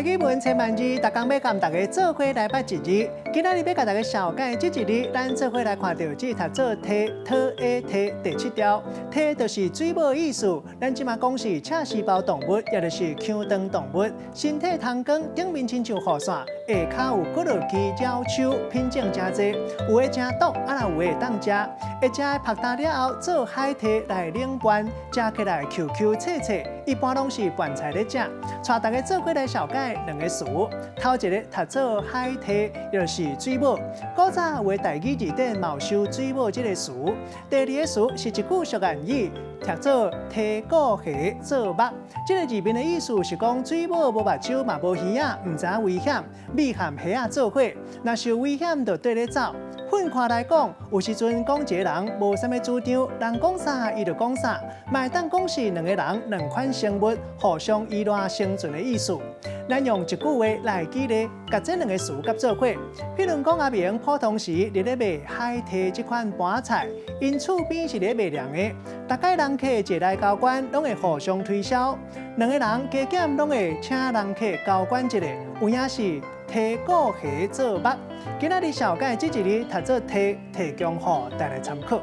台語文千萬字，逐工欲共大家做伙來捌一字。今仔日欲共大家紹介這一字，咱做伙來看著這讀做提，特 A 提第七條，提就是水母的意思。咱這馬講是赤絲胞動物，也就是腔腸動物，身體通光，頂面親像雨傘，下跤有骨落肌鳥手，品種誠濟，有的誠毒，啊若有的會當食。會食的曝焦了後，做海提來冷拌，食起來 Q Q 脆脆，一般攏是拌菜咧食。帶大家做伙來紹介兩个詞，頭一个讀做海提，就是水母。古早有的台語字典嘛有收水母這个詞。第二个詞是一句俗諺語，讀做提鼓蝦做目。這个字面的意思是講水母無目睭嘛無耳仔，毋知影危險，米和蝦仔做伙，若是有危險就綴咧走。分開來講，有時陣講一個人無啥物主張，人講啥伊就講啥，嘛會當講是兩个人兩款生物互相依賴生存的意思。咱用一句話來舉例，共這兩个詞佮做伙。譬如講，阿明普通時佇咧賣海提這款盤菜，𪜶厝邊是咧賣涼的，逐擺人客坐來交關，攏會互相推銷。兩个人加減攏會請人客交關一下，有影是提鼓蝦做目。今仔日紹介這一字讀做提，提供予大家參考。